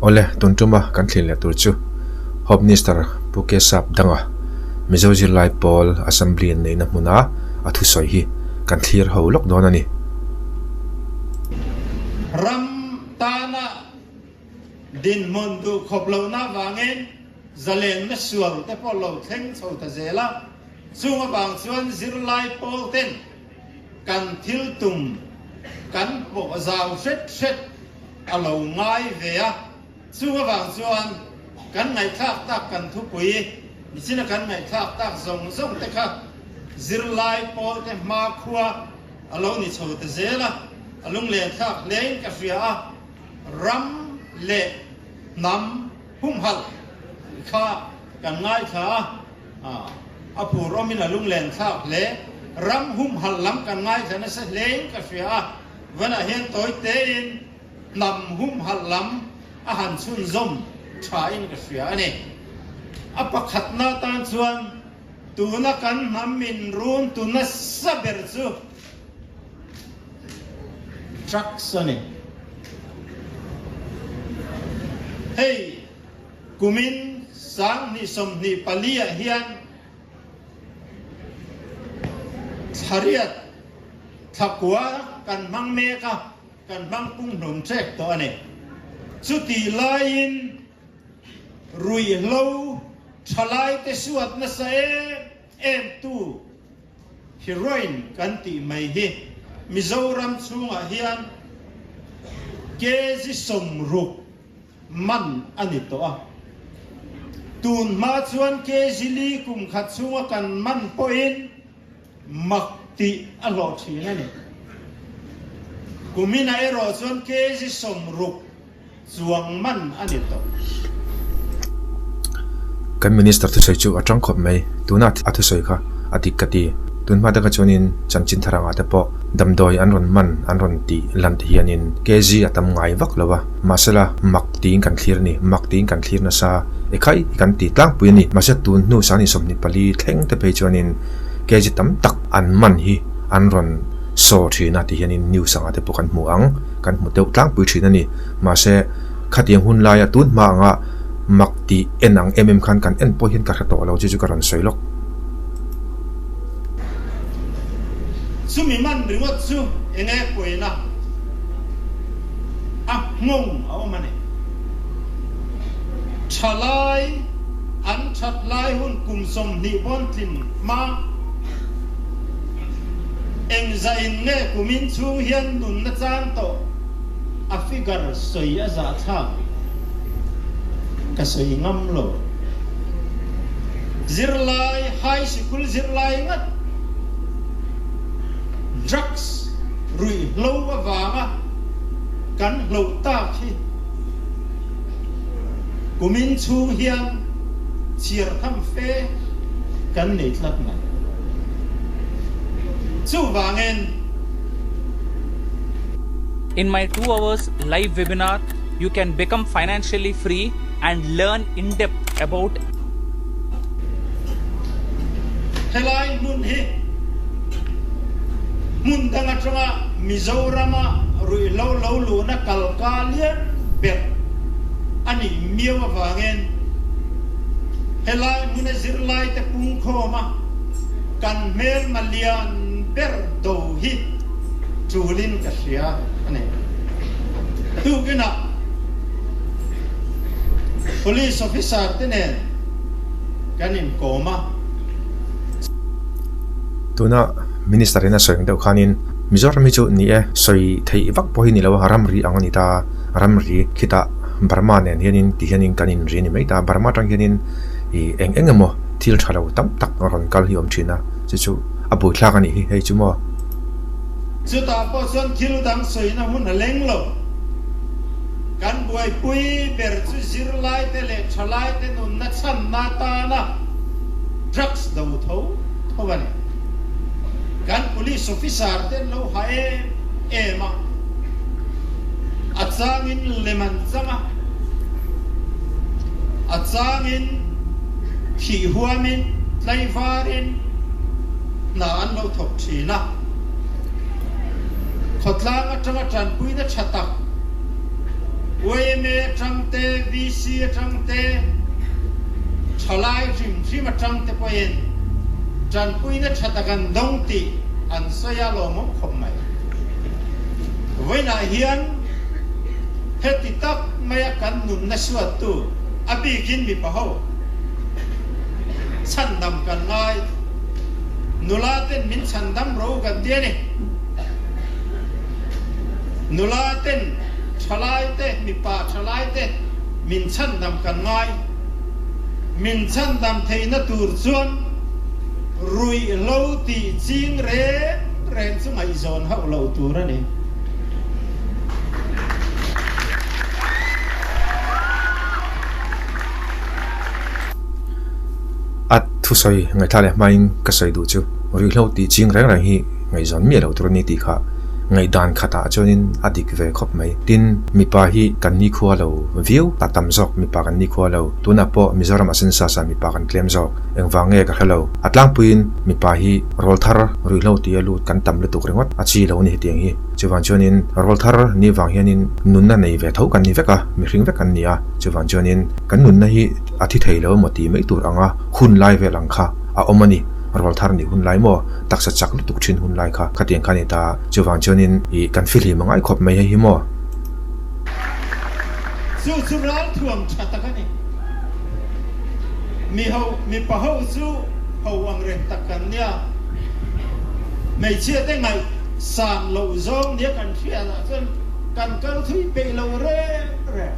Awle, tun tuma kan thlir leh tur chu Home Minister Pu Kesap Danga Mizo zirlai pawl Assembly an neihna hmuna a thusawi hi kan thlir ho lawk dawn a ni. Ram tana dinhmun duh khawp lohna avangin zalenna sual te pawh lo thleng chho ta zel a, chung avang chuan zirlai pawl ten kan thil tum kan pawh zau hret hret a lo ngai ve a, chung avang chuan kan ngaihthlak tak kan thupui nichina kan ngaihthlak tak zawng zawng te kha zirlai pawl te hmakhua a lo ni chho ta zel a, a lunglen thlak hlein ka hria a, ram leh hnam humhalh kha kan ngaithla a, a phur awmin a lunglen thlak hle. Ram humhalh lam kan ngaithla nasa hlein ka hria a, vanah hian tawi tein hnam humhalh lam a han chhunzawm thain ka hria a ni. A pakhatna tan chuan Tuna kan hnam min run tu nasa ber chu drugs a ni. Hei kumin 2024 ah hian thlariat thlakua kan hmang mek a, kan hmang punghnum ṭek tawh a ni. Chutih laiin Ruihhlo thalaite suat nasa em em tu heroin kan tih mai hi Mizoram chhungah hian kg 60 man a ni tawh a. Tun hma chuan kg li kum khat chhunga kan man pawhin mak tih a hlawh thin a ni. Kuminah erawh chuan kg 60 Chuang man a ni tawh. Kan Minister thusawi chu a tang khawp mai. Tuna a thusawi kha a dik ka ti. Tun hma taka chuanin chanchin thar angah te pawh damdawi an rawn man an rawn tih lan te hianin kg a tam ngai vak lo a. Mahsela mak tiin kan thlir a ni. Mak tiin kan thlir nasa e khai kan ti tlangpui a ni. Mahse tun hnu 24 thleng te phei chuanin kg tam tak an man hi an rawn saw thin a ti hianin news angah te pawh kan hmu ang. Kan hmu deuh tlangpui thin a ni. Mahse, khatiang hun laia tun hma anga mak tih en ang em em khan kan en pawh hian ka hre tawh lo chu chu ka rawn sawi lawk. Chumi man ringawt chu eng nge pawina a nghawng a awm a ni. Thalai an that lai hun kum 20 pawn tlin hma. Engzah in nge kumin chhung hian nunna chang tawh a figure sawi a zah thlak ka sawi ngam lo. Zirlai, high sikul zirlai ngat drugs ruihhlo avanga kan hloh tak hi kumin chhung hian chhiar tham fe kan nei tlat mai. Chuvangin. In my 2 hours live webinar, you can become financially free and learn in depth about. Helai hmun hi hmun dang atanga Mizorama ruihhlo lo luhna kalka lian ber a nih miau avangin helai hmuna zirlaite pungkhawma kan hmelma lian ber do hi tulin ka hria a ni. Tukinah Police officer te nen kan inkawm a. Tuna Minister in a sawi ang deuh khanin Mizoram hi chu ni e, sawi theih vak pawh hi ni lo a, ramri ang a ni ta, ramri khitah Burma nen hianin ti hianin kan inri a ni mai ta, Burma atang hianin ih eng eng emaw thil tha lo tam tak a rawn kal hi a awm thin a, chu chu a buaithlak a nih hi hei chu maw. Chutah pawh chuan thil dang sawina hun a leng lo. Kan buaipui ber chu zirlaite leh thalaite nunna chhanna atana drugs do tho tho a ni. Kan police officer te an lo ha em em a, a changin lem an chang a, a changin thih huamin tlaivarin hna an lo thawk thin a. Khawtlang atanga tanpuina tha tak. Yma atang te, VC atang te, thalai hrim hrim atang te pawhin tanpuina tha tak an dawng tih an sawi a lawmawm khawp mai. Vawiinah hian heti tak maia kan nunna suattu, a bikin mipa ho, chhandam kan ngai. Nula ten min chhandam ro kan ti a ni. Nula ten thalai te, mipa thalai te min chhandam kan ngai. Min chhandam theihna tur chuan ruihhlo tih ching reng reng chu ngaihzawn hauh loh tur a ni. A thusawi ngaihthla leh hmain ka sawi duh chu ruihhlo tih ching reng reng hi ngaihzawn miah loh tur a ni tih kha ngaihdan khatah chuanin a dik ve khawp mai. Tin, mipa hi kan nikhua lo viau a tam zawk mipa kan nikhua lo. Tunah pawh Mizoram a census ah mipa kan tlem zawk. Engvang nge ka hre lo. A tlangpuiin mipa hi rawlthar ruihhlo tih a lut kan tam lutuk ringawt a chi lo a ni hetiang hi. Chuvang chuanin rawlthar ni vang hianin nunna nei ve tho kan ni vek a, mihring vek kan ni a. Chuvang chuanin kan nunna hi a thi thei lo emaw tih mai tur anga hun lai vel ang kha a awm a ni. Rawlthar nih hun lai maw? Taksa chak lutuk thin hun lai kha khatiang kha a ni ta. Chuvang chuanin ih kan fihlim a ngai khawp mai hei hi maw? Chu chu ralthuam tha tak a ni. Mi ho, mipa ho chu ho ang reng tak kan nia. Hmeichhia te ngaih san loh zawng nia kan hriat ah chuan kan kal thui peih lo reng reng.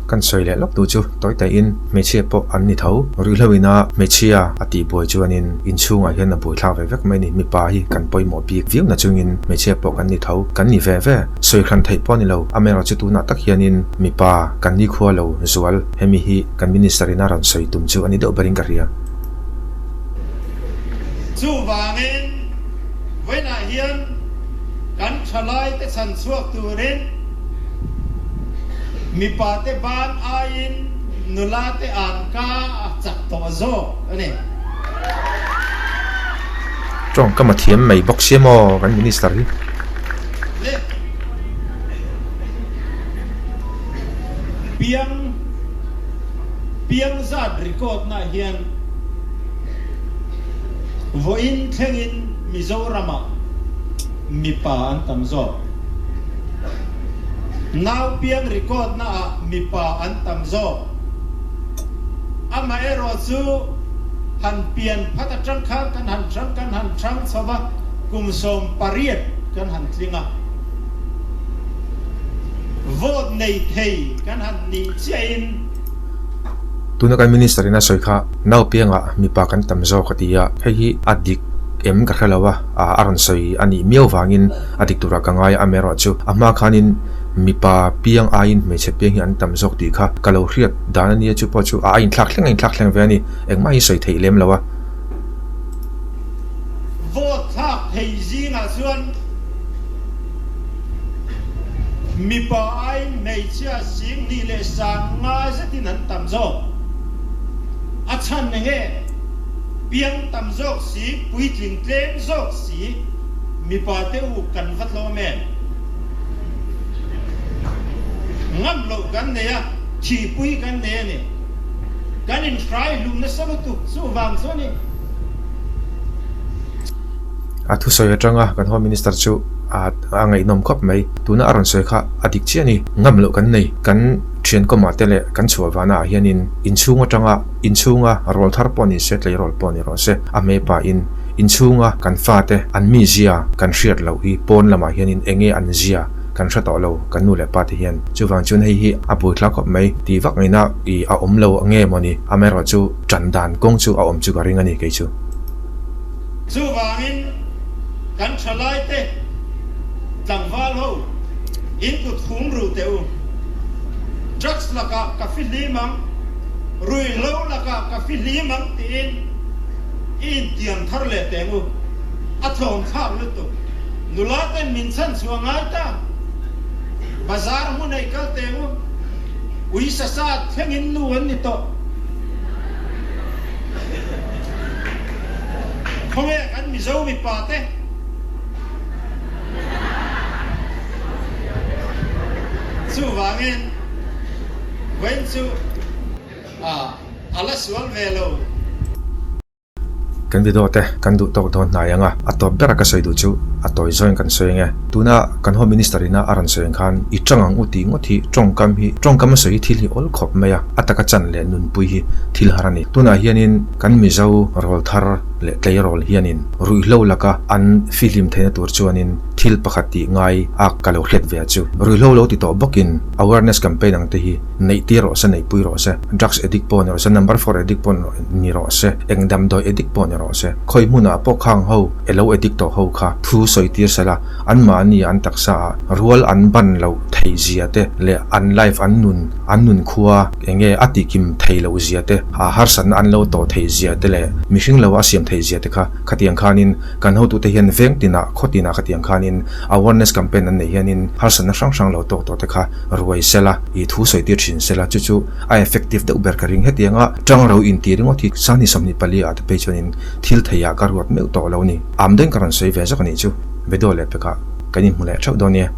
Kan sawi leh lawk tu chu tawi taihin hmeichhia pawh an ni tho. Ruihhlo ina hmeichhia a tih buai chuanin inchhungah hian a buai thlak ve vek mai a ni. Mipa hi kan pawimawh bik viau na chungin hmeichhia pawh kan ni tho. Kan ni ve ve. Sawi hran theih pawh a ni lo. Amaherawhchu chu tunah tak hianin mipa kan nikhua lo zual hemi hi kan minister ina rawn sawi tum chu a ni deuh berin ka hria. Chuvangin vawiinah hian kan thalaite chhan chhuak turin Mipa te ban aiin nula te an ka a chak tawh zawk a ni. Tawngkam a thiam mai bawk sia maw kan minister hi. Le piang piang zat record na hian vawiin thlengin Mizoramah mipa an tam zawk. Nau piang record na ah mipa an tam zawk. Amaherawh chu han pian phat atang khan kan han hrang kan han hrang chho va, kum 18 kan han tling a. Vote nei thei kan han nih chiah in. Tuna kan Minister in a sawi kha nau piangah mipa kan tam zawk a ti a, hei hi a dik em ka hre lo a, a rawn sawi a nih miau vangin A dik turah ka ngai a, amaherawh chu a hma khanin mipa piang aiin hmeichhe piang hi an tam zawk tih kha ka lo hriat dan a nia, chu pawh chu a inthlak thleng a inthlak thleng ve a ni, engmah hi sawi theih lem lo a. Vote thlak thei zingah chuan mipa aiin hmeichhia 25 zetin an tam zawk. A chhan nge piang tam zawk si, puitling tlem zawk si. Mipa te u kan va tlawm em? Ngam loh kan nei a, thihpui kan nei a ni. Kan inhrai hlum nasa lutuk chuvang chu a ni. A thusawi atanga kan Home Minister chu a ngaihnawm khawp mai. Tuna a rawn sawi kha a dik chiah a ni. Ngam loh kan nei. Kan thian kawmah te leh kan chhuah vana ah hianin inchhung atanga inchhunga rawl thar pawh ni se, tleirawl pawh ni rawh se, a hmeipa in Inchhunga kan fate an mi zia kan hriat loh hi pawn lamah hianin eng nge an zia kan hre tawh lo kan nu leh pa te hian. Chuvang chuan hei hi a buaithlak khawp mai tih vak ngaihna ih a awm lo nge mawni amaherawh chu tan dan kawng chu a awm chu ka ring a ni kei chu. Chuvangin kan thalaite tlangval ho in kut hum ruh teh u. Drugs lakah ka fihlim ang, ruihhlo lakah ka fihlim ang tiin. I intiam thar leh teng u. A tlawm thlak lutuk. Nula ten min chhan chhuah ngai ta. Bazar hmun ei kal teng u. Ui sa sa thleng in nu an ni tawh. Khawnge kan Mizo mipa te. Chuvangin vawiin chu a la sual ve lo. Kan video te kan duh tawk dawn hnai ang a, a tawp bera ka sawi duh chu a tawi zawngin kan sawi ang e. Tuna kan Home Minister ina a rawn sawi ang khan i tang ang u tih ngawt hi tawngkam hi tawngkam a sawi hi thil hi awl khawp mai a, a taka chan leh nunpui hi thil har a ni. Tunah hianin kan Mizo rawl thar leh tleirawl hianin ruihhlo laka an fihlim theihna tur chuanin thil pakhat tih ngai a ka lo hriat ve a chu. Ruihhlo lo ti tawh bawkin awareness campaign ang te hi neih tir rawh se, neih pui rawh se, drugs addict pawh ni rawh se, number four addict pawh ni rawh se, eng damdawi addict pawh ni rawh se, khawi hmunah pawh khang ho elo addict tawh ho kha thu sawi tir se la, anmahni an taksa ah rual an ban loh theih zia te leh an life an nun an nun khua enge a tih kim thei loh zia te, a harsatna an lo tawh theih zia te leh mihring lo a siam theih zia te kha khatiang khanin kan hotute hian veng tinah khaw tinah khatiang khanin awareness campaign an neih hianin harsatna hrang hrang lo tawk tawh te kha ruai sela, i thu sawi tir thin sela, chu chu a effective deuh ber ka ring. Hetianga tang ro inti ringawt hi Sangni 24 ah te phei chuanin thil theiah ka ruat meuh tawh lo ni. Am deng ka rawn sawi ve zawk a nih chu. Video leh pekah kan inhmu leh theuh dawn nia.